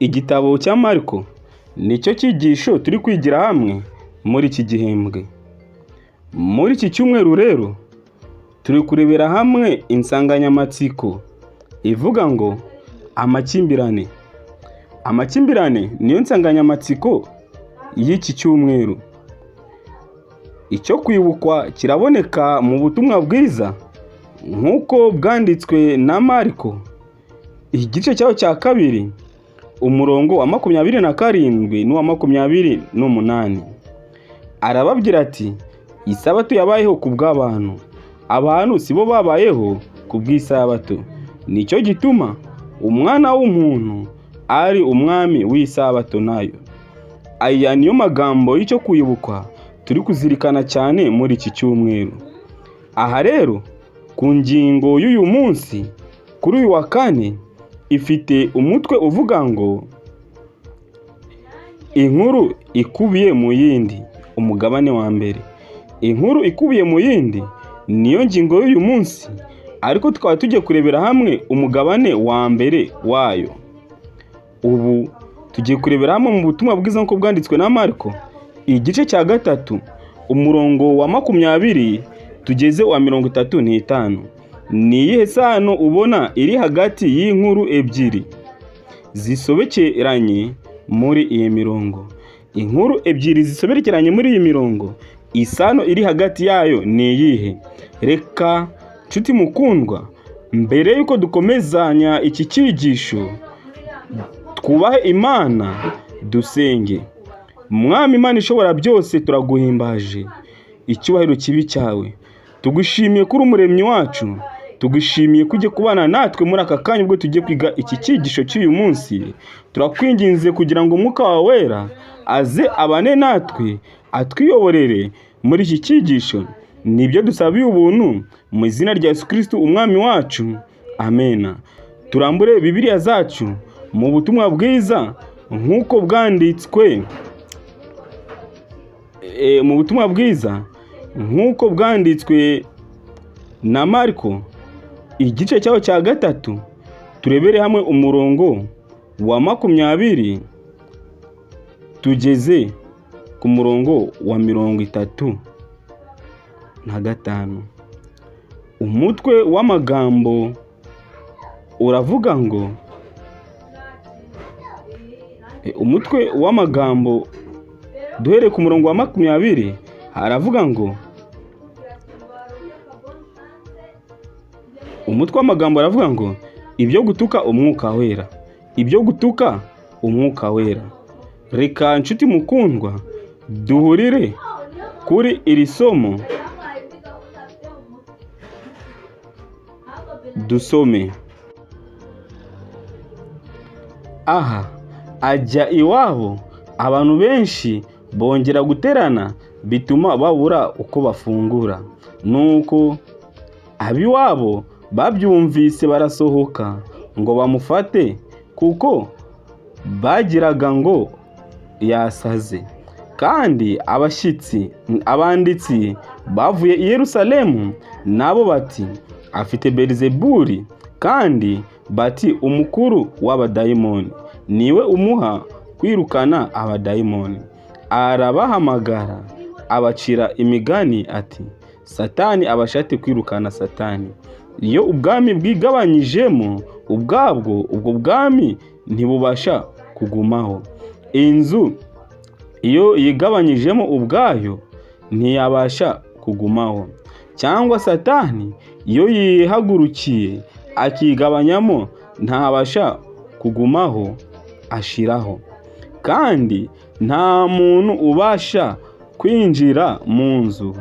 Igitabo cya Mariko nicyo cyigisho turi kwigira hamwe muri iki gihembwe. Muri iki cyumweru rero turi kurebera hamwe insanganyamatsiko ivuga ngo amakimbirane. Amakimbirane niyo nsanganyamatsiko y'iki cyumweru. Icyo kwibukwa kiraboneka mu butumwa bwiza nk'uko bwanditswe na Mariko, igice cyaho cya 2, umurongo wa 27 n'uwa 28. Arababwira ati: "Isabato yabayeho ku bw'abantu, abantu si bo babayeho ku bw'isabato. Nicyo gituma umwana w'umuntu ari umwami w'isabato nayo." Aya niyo magambo y'icyo kwibukwa turi kuzirikana cyane muri iki cyumweru. Aha rero ku ngingo y'uyu munsi, kuri uyu wa kane, ifite umutwe uvuga ngo inkuru ikubiye mu yindi, umugabane wa mbere. Inkuru ikubiye mu yindi niyo ngingo y'uyu munsi, ariko tukaba tugiye kurebera hamwe umugabane wa mbere wayo. Ubu tugiye kurebera hamwe mu butumwa bwiza nk'uko bwanditswe na Mariko, igice cya 3, umurongo wa 20 tugeze wa 35. Ni iyihe sano ubona iri hagati y'inkuru ebyiri zisobekeranye muri iyi mirongo? Inkuru ebyiri zisobekeranye muri iyi mirongo, isano iri hagati yayo ni iyihe? Reka nshuti mukundwa, mbere y'uko dukomezanya iki cyigisho, twubahe Imana dusenge. Mwami Imana ishobora byose, turaguhimbaje, icyubahiro kibe cyawe. Tugushimiye kuri umuremyi wacu, tugushimiye ko ugiye kubana natwe muri aka kanya ubwo tugiye kwiga iki cyigisho cy'uyu munsi. Turakwinginze kugira ngo umwuka wawe wera aze abane natwe, atwiyoborere muri iki cyigisho. Nibyo dusabiye ubuntu mu izina rya Yesu Kristo umwami wacu, amena. Turambure Bibiliya zacu mu butumwa bwiza nk'uko bwanditswe mu butumwa bwiza nk'uko bwanditswe na Mariko, igice cyaho cya 3, turebere hamwe umurongo wa 20 tugeze ku murongo wa 35. Umutwe w'amagambo uravuga ngo, umutwe w'amagambo duhereye ku murongo wa 20 haravuga ngo, umutwe w'amagambo aravuga ngo ibyo gutuka umwuka wera, ibyo gutuka umwuka wera. Reka nshuti mukundwa duhurire kuri iri somo dusome. Aha ajya iwabo, abantu benshi bongera guterana bituma babura uko bafungura. Nuko ab'iwabo babyumvise barasohoka ngo bamufate, kuko bagiraga ngo yasaze. Kandi abashyitsi abanditsi bavuye i Yerusalemu nabo bati afite Belizebuli, kandi bati umukuru w'abadayimoni niwe umuha kwirukana abadayimoni. Arabahamagara abacira imigani ati Satani abashate kwirukana Satani. Iyo ubwami bwigabanyijemo ubwabwo, ubwo bwami ntibubasha kugumaho. Inzu iyo yigabanyijemo ubwayo ntiyabasha kugumaho. Cyangwa Satani iyo yihagurukiye akigabanyamo ntabasha kugumaho, ashiraho. Kandi nta muntu ubasha kwinjira mu nzu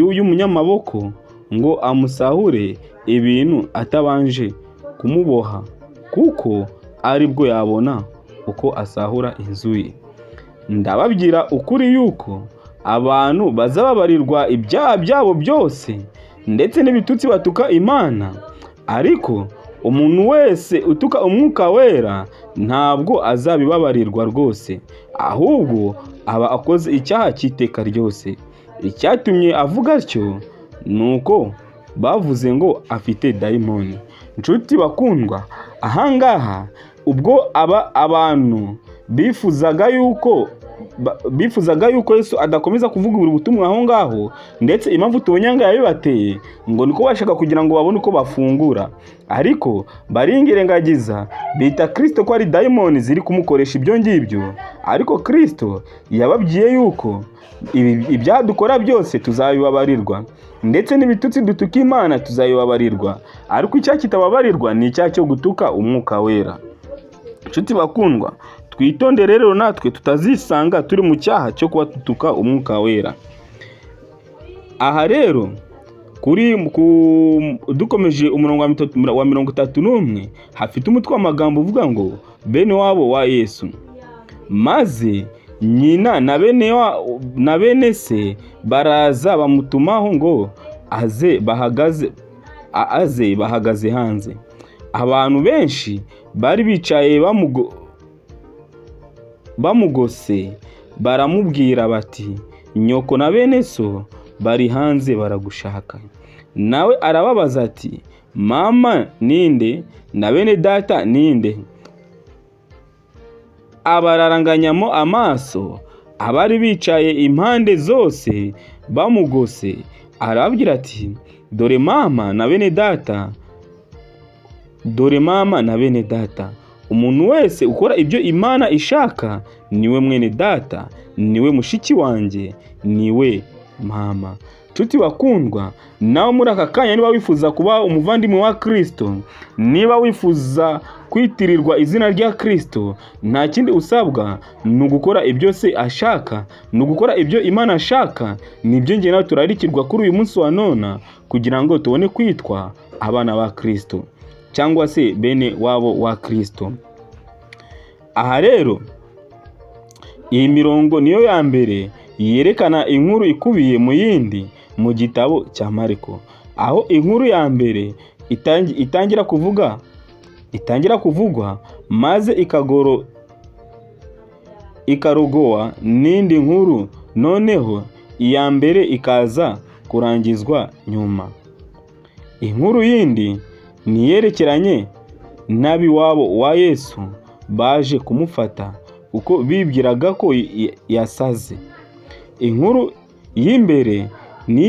y'umunyamaboko ngo amusahure ibintu atabanje kumuboha, kuko aribwo yabona uko asahura inzu ye. Ndababwira ukuri yuko abantu bazababarirwa ibyaha byabo byose ndetse n'ibitutsi batuka Imana, ariko umuntu wese utuka umwuka wera ntabwo azabibabarirwa rwose, ahubwo aba akoze icyaha cy'iteka ryose. Icyatumye avuga atyo ni uko bavuze ngo afite dayimoni. Nshuti bakundwa, ahangaha Ubwo aba abantu bifuzaga yuko Yesu adakomeza kuvuga buri butumwa aho ngaho, ndetse impamvu tubonye ngo yabibateye ngo niko bashaka kugira ngo babone uko bafungura, ariko baringirengagiza bita Kristo ko ari dayimoni ziri kumukoresha ibyo ngibyo. Ariko Kristo yababwiye yuko ibyaha dukora byose tuzabibabarirwa, ndetse n'ibitutsi dutuka Imana tuzabibabarirwa, ariko icyaha kitababarirwa ni icyaha cyo gutuka Umwuka Wera. Inshuti bakundwa, twitonde rero natwe tutazisanga turi mu cyaha cyo kuba dutuka Umwuka Wera. Aha rero dukomeje umurongo wa 31, hafite umutwe w'amagambo uvuga ngo bene wabo wa Yesu. Maze nyina na bene se baraza bamutumaho ngo aze bahagaze hanze. Abantu benshi bari bicaye bamugose, baramubwira bati: "Nyoko na bene so bari hanze baragushaka." Nawe arababaza ati: "Mama ninde na bene data ninde?" Abararanganyamo amaso abari bicaye impande zose bamugose, arababwira ati: "Dore mama na bene data, dore mama na bene data. Umuntu wese ukora ibyo Imana ishaka niwe mwene data, niwe mushiki wanjye, niwe mama." Nshuti bakundwa, nawe muri aka kanya niba wifuza kuba umuvandimwe wa Kristo, niba wifuza kwitirirwa izina rya Kristo, nta kindi usabwa, ni ugukora ibyo se ashaka, ni ugukora ibyo Imana ashaka. Nibyo njye nawe turarikirwa kuri uyu munsi wa nona, kugira ngo tubone kwitwa abana ba Kristo cyangwa se bene wabo wa Kristo. Aha rero iyi mirongo niyo ya mbere yerekana inkuru ikubiye mu yindi mu gitabo cya Mariko, aho inkuru ya mbere itangira kuvugwa maze ikarogowa n'indi nkuru, noneho iya mbere ikaza kurangizwa nyuma. Inkuru yindi ni iyerekeranye n'ab'iwabo wa Yesu baje kumufata kuko bibwiraga ko yasaze. Inkuru y'imbere ni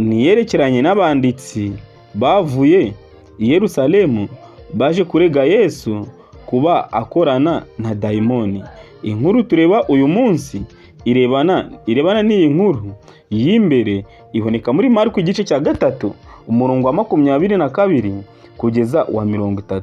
iyerekeranye n'abanditsi bavuye i Yerusalemu baje kurega Yesu kuba akorana na dayimoni. Inkuru tureba uyu munsi irebana n'iyi nkuru y'imbere, iboneka muri Mariko igice cya 3, umurongo wa 22 kugeza wa 30.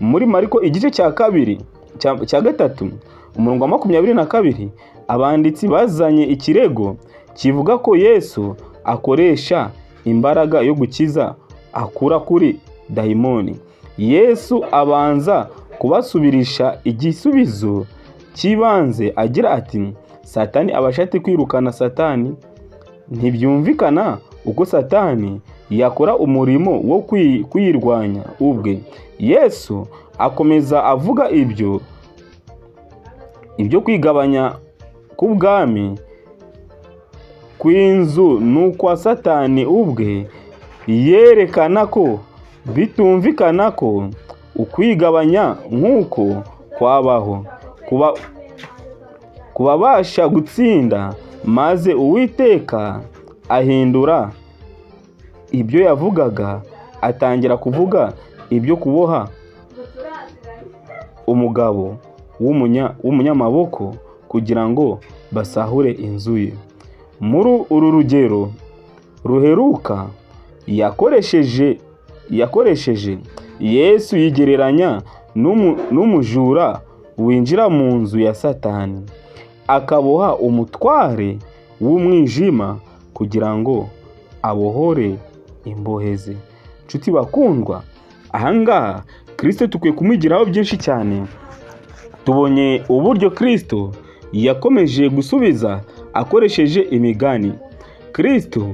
Muri Mariko igice cya kabiri cya 3, umurongo wa 22, abanditsi bazanye ikirego kivuga ko Yesu akoresha imbaraga yo gukiza akura kuri dayimoni. Yesu abanza kubasubirisha igisubizo cy'ibanze agira ati: "Satani abasha ate kwirukana Satani? Ntibyumvikana uko Satani yakora umurimo wo kwirwanya ubwe." Yesu akomeza avuga ibyo kwigabanya k'ubwami kw'inzu n'ukwa Satani ubwe, yerekana ko bitumvikana ko ukwigabanya nk'uko kwabaho kuba kubabasha gutsinda. Maze Uwiteka ahindura ibyo yavugaga, atangira kuvuga ibyo kuboha umugabo w'umunyamaboko kugira ngo basahure inzu ye. Muri uru rugero ruheruka yakoresheje, Yesu yigereranya n'umujura winjira mu nzu ya Satani akaboha umutware w'umwijima kugira ngo abohore imbohe ze. Nshuti bakundwa, ahangaha Kristo dukwiye kumwigiraho byinshi cyane. Tubonye uburyo Kristo yakomeje gusubiza akoresheje imigani. Kristo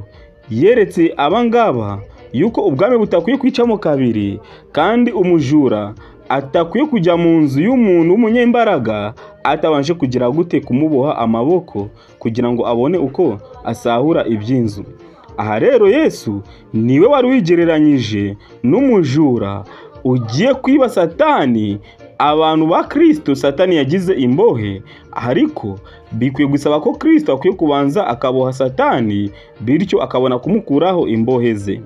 yeretse abangaba yuko ubwami butakwiye kwicamo kabiri, kandi umujura atakwiye kujya mu nzu y'umuntu w'umunyembaraga atabanje kugira gute? Kumuboha amaboko kugira ngo abone uko asahura iby'inzu. Aha rero Yesu niwe wari wigereranyije n'umujura ugiye kwiba Satani abantu ba Kristo Satani yagize imbohe, ariko bikwiye gusaba ko Kristo akwiye kubanza akaboha Satani, bityo akabona kumukuraho imbohe ze.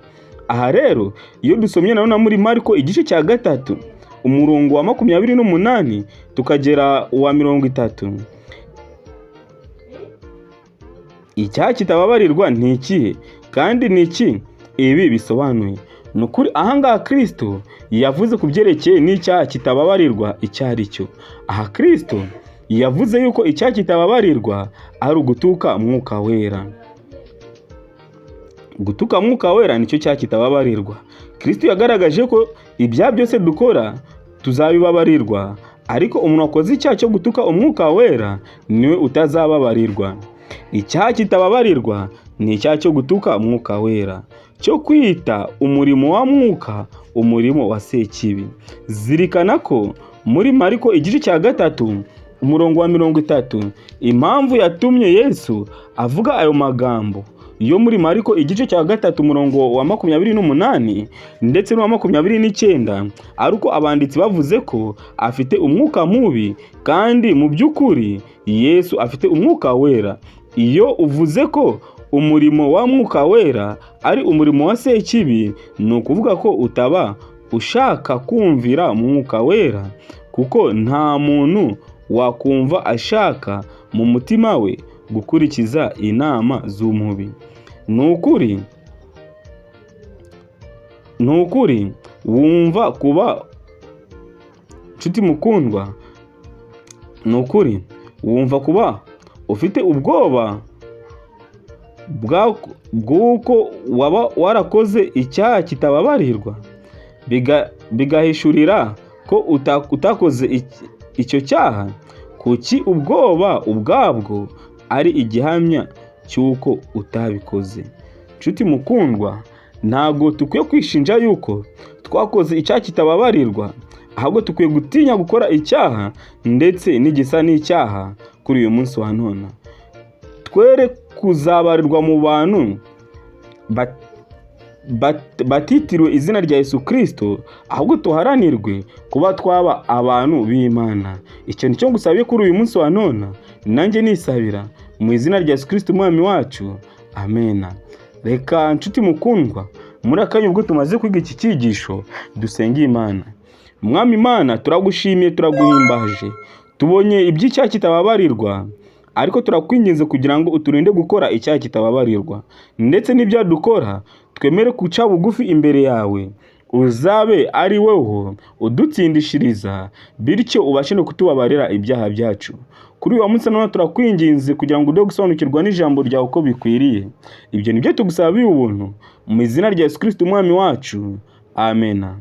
Aha rero iyo dusomye nanone muri Mariko igice cya 3 umurongo wa 28 tukagera uwa 30, icyaha kitababarirwa ni ikihe kandi ni iki ibi bisobanuye? Ni ukuri ahangaha Kristo yavuze ku byerekeye n'icyaha kitababarirwa icyo ari cyo. Aha Kristo yavuze yuko icyaha kitababarirwa ari ugutuka Mwuka Wera. Gutuka Mwuka Wera nicyo cyaha kitababarirwa. Kristo yagaragaje ko ibyaha byose dukora tuzabibabarirwa, ariko umuntu wakoze icyaha cyo gutuka Umwuka Wera niwe utazababarirwa. Icyaha kitababarirwa ni icyaha cyo gutuka Mwuka Wera, cyo kwita umurimo wa Mwuka umurimo wa Sekibi. Zirikana ko muri Mariko igice cya 3 umurongo wa 30, impamvu yatumye Yesu avuga ayo magambo yo muri Mariko igice cya 3 umurongo wa 28 ndetse n'uwa 29, ari uko abanditsi bavuze ko afite umwuka mubi, kandi mu by'ukuri Yesu afite Umwuka Wera. Iyo uvuze ko umurimo wa Mwuka Wera ari umurimo wa Sekibi, ni ukuvuga ko utaba ushaka kumvira Mwuka Wera, kuko nta muntu wakumva ashaka mu mutima we gukurikiza inama z'umubi. Ni ukuri wumva kuba nshuti mukundwa, ni ukuri wumva kuba ufite ubwoba bw'uko waba warakoze icyaha kitababarirwa, bigahishurira ko utakoze icyo cyaha. Kuki ubwoba ubwabwo ari igihamya cy'uko utabikoze? Nshuti mukundwa, ntabwo dukwiye kwishinja yuko twakoze icyaha kitababarirwa, ahubwo dukwiye gutinya gukora icyaha ndetse n'igisa n'icyaha kuri uyu munsi wa none. Twere kuzabarirwa mu bantu batitiriwe izina rya Yesu Kristo, ahubwo tuharanirwe kuba twaba abantu b'Imana. Icyo nicyo ngusabiye kuri uyu munsi wa none, nanjye nisabira mu izina rya Yesu Kristo Umwami wacu, amena. Reka nshuti mukundwa, muri akanya ubwo tumaze kwiga iki cyigisho, dusenge Imana. Mwami Imana, turagushimiye, turaguhimbaje, tubonye iby'icyaha kitababarirwa, ariko turakwinginze kugira ngo uturinde gukora icyaha kitababarirwa, ndetse n'ibyo dukora twemere guca bugufi imbere yawe, uzabe ari wowe udutsindishiriza, bityo ubashe no kutubabarira ibyaha byacu. Kuri uyu munsi none turakwinginze kugira ngo uduhe gusobanukirwa n'ijambo ryawe uko bikwiriye. Ibyo nibyo tugusabiye ubuntu mu izina rya Yesu Kristo Umwami wacu, amena.